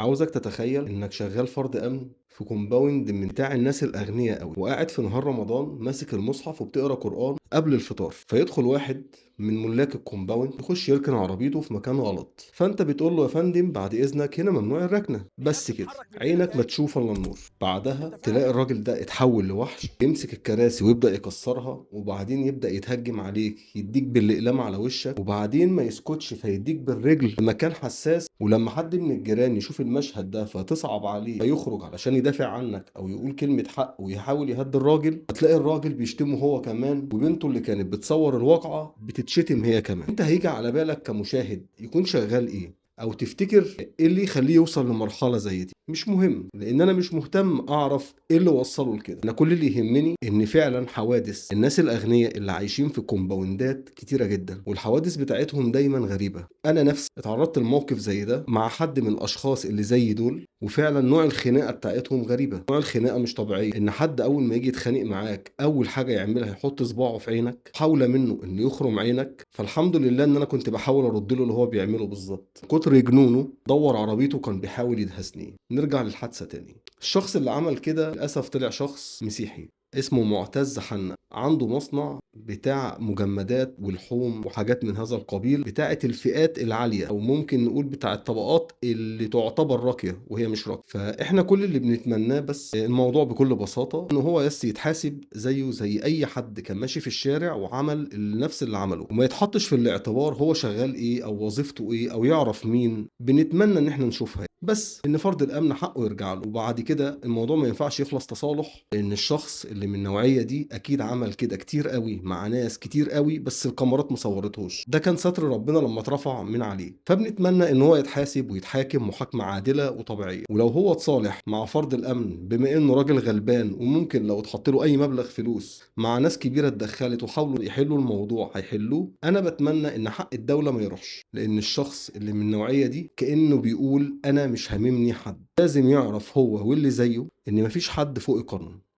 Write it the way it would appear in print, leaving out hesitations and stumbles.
عاوزك تتخيل انك شغال فرد امن في compound من بتاع الناس الاغنياء قوي، وقاعد في نهار رمضان ماسك المصحف وبتقرا قران قبل الفطار، فيدخل واحد من ملاك ال compound يخش يركن عربيته في مكان غلط، فانت بتقول له يا فندم بعد اذنك هنا ممنوع الركنه، بس كده عينك ما تشوف الا النور. بعدها تلاقي الراجل ده اتحول لوحش، يمسك الكراسي ويبدا يكسرها، وبعدين يبدا يتهجم عليك، يديك بالاقلام على وشك، وبعدين ما يسكتش فيديك بالرجل في مكان حساس. ولما حد من الجيران يشوف المشهد ده فتصعب عليه فيخرج علشان يدافع عنك او يقول كلمة حق ويحاول يهدي الراجل، هتلاقي الراجل بيشتمه هو كمان، وبنته اللي كانت بتصور الواقعة بتتشتم هي كمان. انت هيجي على بالك كمشاهد يكون شغال ايه، او تفتكر ايه اللي يخليه يوصل لمرحلة زي دي؟ مش مهم، لان انا مش مهتم اعرف ايه اللي وصله لكده. انا كل اللي يهمني ان فعلا حوادث الناس الاغنياء اللي عايشين في كومباوندات كتيرة جدا، والحوادث بتاعتهم دايما غريبة. انا نفسي اتعرضت لموقف زي ده مع حد من الاشخاص اللي زي دول، وفعلا نوع الخناقة بتاعتهم غريبة، نوع الخناقة مش طبيعية. ان حد اول ما يجي يتخانق معاك اول حاجة يعملها يحط صباعه في عينك، حاولة منه انه يخرم عينك. فالحمد لله ان انا كنت بحاول ارد له اللي هو بيعمله بالظبط. كتر جنونه دور عربيته كان بيحاول يدهسني. نرجع للحادثه تاني. الشخص اللي عمل كده للاسف طلع شخص مسيحي اسمه معتز حنا، عنده مصنع بتاع مجمدات ولحوم وحاجات من هذا القبيل، بتاعة الفئات العالية أو ممكن نقول بتاع الطبقات اللي تعتبر راقية وهي مش راقية. فإحنا كل اللي بنتمناه بس الموضوع بكل بساطة إن هو بس يتحاسب زيه زي أي حد كان ماشي في الشارع وعمل نفس اللي عمله، وما يتحطش في الاعتبار هو شغال إيه أو وظيفته إيه أو يعرف مين. بنتمنى إن إحنا نشوفها بس إن فرد الأمن حقه يرجع له، وبعد كده الموضوع ما ينفعش يخلص تصالح، لأن الشخص اللي من النوعية دي أكيد عمل كده كتير قوي مع ناس كتير قوي، بس الكاميرات ما صورتهوش. ده كان ستر ربنا لما اترفع من عليه. فبنتمنى ان هو يتحاسب ويتحاكم محاكمة عادلة وطبيعية، ولو هو اتصالح مع فرد الامن بما انه راجل غلبان وممكن لو اتحط له اي مبلغ فلوس مع ناس كبيرة اتدخلت وحاولوا يحلوا الموضوع هيحلوه. انا بتمنى ان حق الدولة ما يروحش، لان الشخص اللي من النوعية دي كأنه بيقول انا مش هاممني حد. لازم يعرف هو واللي زيه ان مفيش حد فوق القانون.